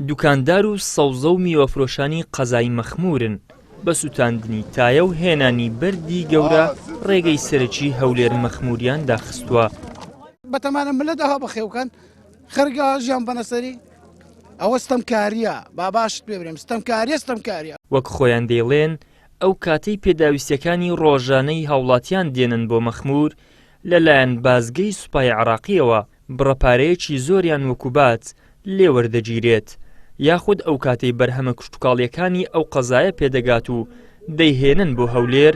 دوکاندار و سەوزە و میوەفرۆشانی قەزای مەخموورن، بە سووتاندنی تایە و هێنانی بەردی گەورە ڕێگەی سەرەکی هەولێر مەخمووریان داخستووە. بەتەمانە ملت ئەوها بەخێوکەن خەرگا ژیان بەنە سەری ئەوە ستەمکاریە با باشت پێ برێم ستەمکاریە ستەمکاریە. وەک خۆیان دەیڵێن ئەو کاتەی پێداویستیەکانی ڕۆژانەی هاوڵاتیان دێنن بۆ مەخموور لەلایەن بازگەی سوپای عێراقیەوە بڕە پارەیەکی زۆریان وەکو باج لێ وەردەگیرێت، یاخود ئەو کاتەی بەرهەمە کشتوکاڵییەکانی ئەو قەزایە پێدەگات و دەیهێنن بۆ هەولێر،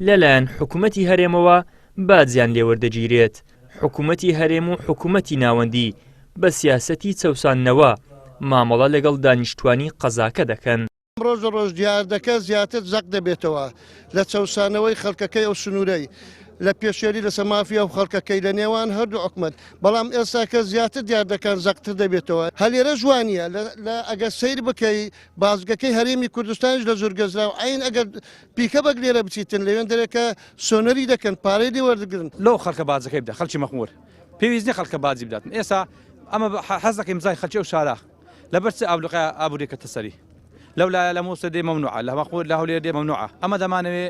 لەلایەن حکومەتی هەرێمەوە باجیان لێ وەردەگیرێت، حکومەتی هەرێم و حکومەتی ناوەندی بە سیاسەتی چەوساندنەوە مامەڵە لەگەڵ دانیشتوانی قەزاکە دەکەن. ڕۆژ لە ڕۆژ دیاردەکە زیاتر زەق دەبێتەوە لە چەوسانەوەی خەڵکەکەی ئەو سنوورەی، لە پێشێلی لەسەر مافی ئەو خەڵکەکەی لە نێوان هەردوو حکومەت، بەڵام ئێستاکە زیاتر دیاردەکان زەقتر دەبێتەوە، هەر لێرەش وا نییە، لە ئەگەر سەیر بکەی بازگەکەی هەرێمی کوردستانیش لە زورگەزراو عەین ئەگەر پیکەبەک لێرە بچیتن لەوێندەرێکە سۆنەری دەکەن پارەی لێ وەردەگرن. لۆ خەڵکە باجەکەی بدە خەڵکی مەخمور پێویست نیە خەڵکە باجی بداتن ئێستا ئەمە حەز دەکەین بزانین خەڵکی ئەو شارە لەبەر چ ئابلوقە ئابووریەکە تەسەری لەو لایە لە مووسڵ دێ مەمنوعە لە مەخمور لە هەولێر دێ مەمنوعە ئەمە دەمانەوێ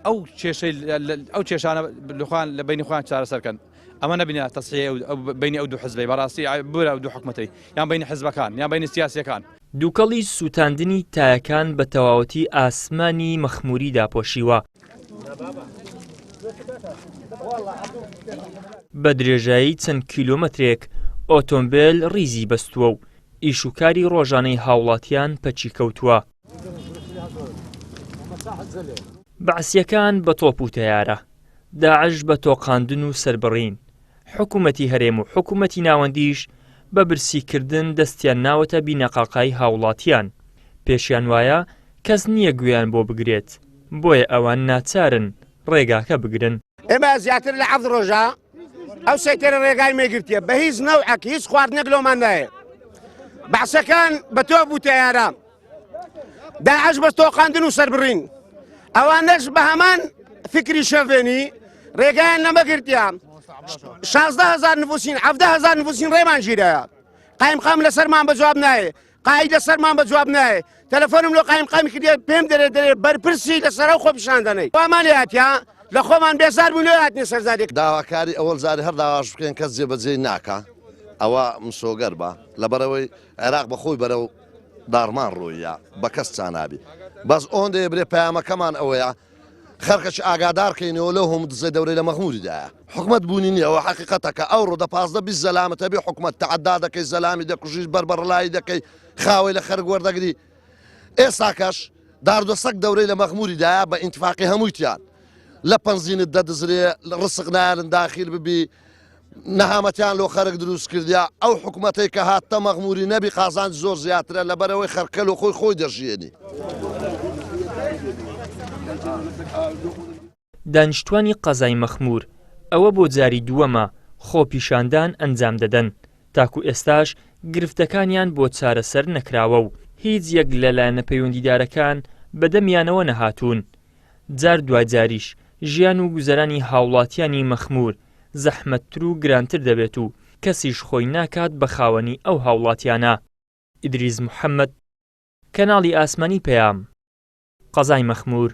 ئەو کێشەی ئەو کێشانە لەخوان لە بینی خۆیان چارەسەر کەن ئەمە نەبینە تەسحیە بینی ئەو دوو حزبەی بەڕاستی بورە ئەو دوو حکومەتەی یان بینی حزبەکان یان بینی سیاسیەکان. دووکەڵی سووتاندنی تایەکان بە تەواوەتی ئاسمانی مەخمووری داپۆشیوە. بە درێژایی چەند کیلۆمەترێک ئۆتۆمبێل ڕیزی بەستووە و ئیشوکاری ڕۆژانەی هاوڵاتیان پەکی کەوتووە. بەعسییەکان بە تۆپ و تەیارە، داعش بە تۆقاندن و سەربڕین، حکومەتی هەرێم و حکومەتی ناوەندیش بە برسیکردن دەستیان ناوەتە بینەقاقای هاوڵاتیان، پێشیان وایە کەس نییە گوێیان بۆ بگرێت، بۆیە ئەوان ناچارن ڕێگاکە بگرن. ئێمە زیاتر لە حەفت ڕۆژە ئەو سەیتەرە ڕێگای مێگرتیە بە هیچ نەوعەک هیچ خواردنێک لۆمان نایە بەعسەکان بە تۆپ و تەیارە داعش بە تۆقاندن و سەربڕین ئەوانەش بە هەمان فکری شەڤێنی ڕێگایان نەمەگرتیان 16هزار نفوسین هزار نفوسین ڕێمان ژیرایە قایمقام لەسەرمان بە جواب نایە قاید لەسەرمان بە جواب نایە تەلەفۆنم لۆ قایمقامی کردێ پێم دەرێ دەرێ بەرپرسی لەسەر ئەو خۆپیشاندانەی وامان لێ هاتیا لە خۆمان بێزار بوو لێ هاتنە سەرزادێک داواکاری ئەوەڵ جارێ هەر داواش بکەین کەس جێبەجێی ناکا ئەوە مسۆگەر بە لەبەرئەوەی عێراق بەخۆی بەرەو داڕمان ڕۆیە بە کەس چانابی بەس ئۆندەیە برێ پەیامەکەمان ئەوەیە خەرکەش ئاگادار کەینەوە لەو هەموو دزەی دەورەی لە مەخموری دایە حکومەت بوونی نییە ئەوە حەقیقەتەکە ئەوڕۆ دە 15 20 زەلامت هەبێ حکومەت تەعەدا دەکەی زەلامی دەکوژی بەربەڕلایی دەکەی خاوەی لە خەرک وەردەگری ئێساکەش داردەسەک دەورەی لە مەخموری دایە بە ئینتفاقی هەموویتیان لە پەنزینت دەدزرێ ڕسق نایەنن داخیل ببی نەهامەتیان لۆ خەرک دروست کردیا ئەو حکومەتەی کە هاتتە مەغموری نەبی قازانج زۆر زیاترە لەبەرئەوەی خەرکە لۆ خۆی خۆی دەژیێنی. دانیشتوانی قەزای مەخمور ئەوە بۆ جاری دووەمە خۆپیشاندان ئەنجام دەدەن، تاکو ئێستاش گرفتەکانیان بۆ چارەسەر نەکراوە و هیچ یەک لە لایەنە پەیوەندیدارەکان بەدەمیانەوە نەهاتوون، جار دواجاریش ژیان و گوزەرانی هاوڵاتیانی مەخمور زەحمەتتر و گرانتر دەبێت و کەسیش خۆی ناکات بە خاوەنی ئەو هاوڵاتیانە. ئیدریس محەمەد، کەناڵی ئاسمانی پەیام، قەزای مەخمور.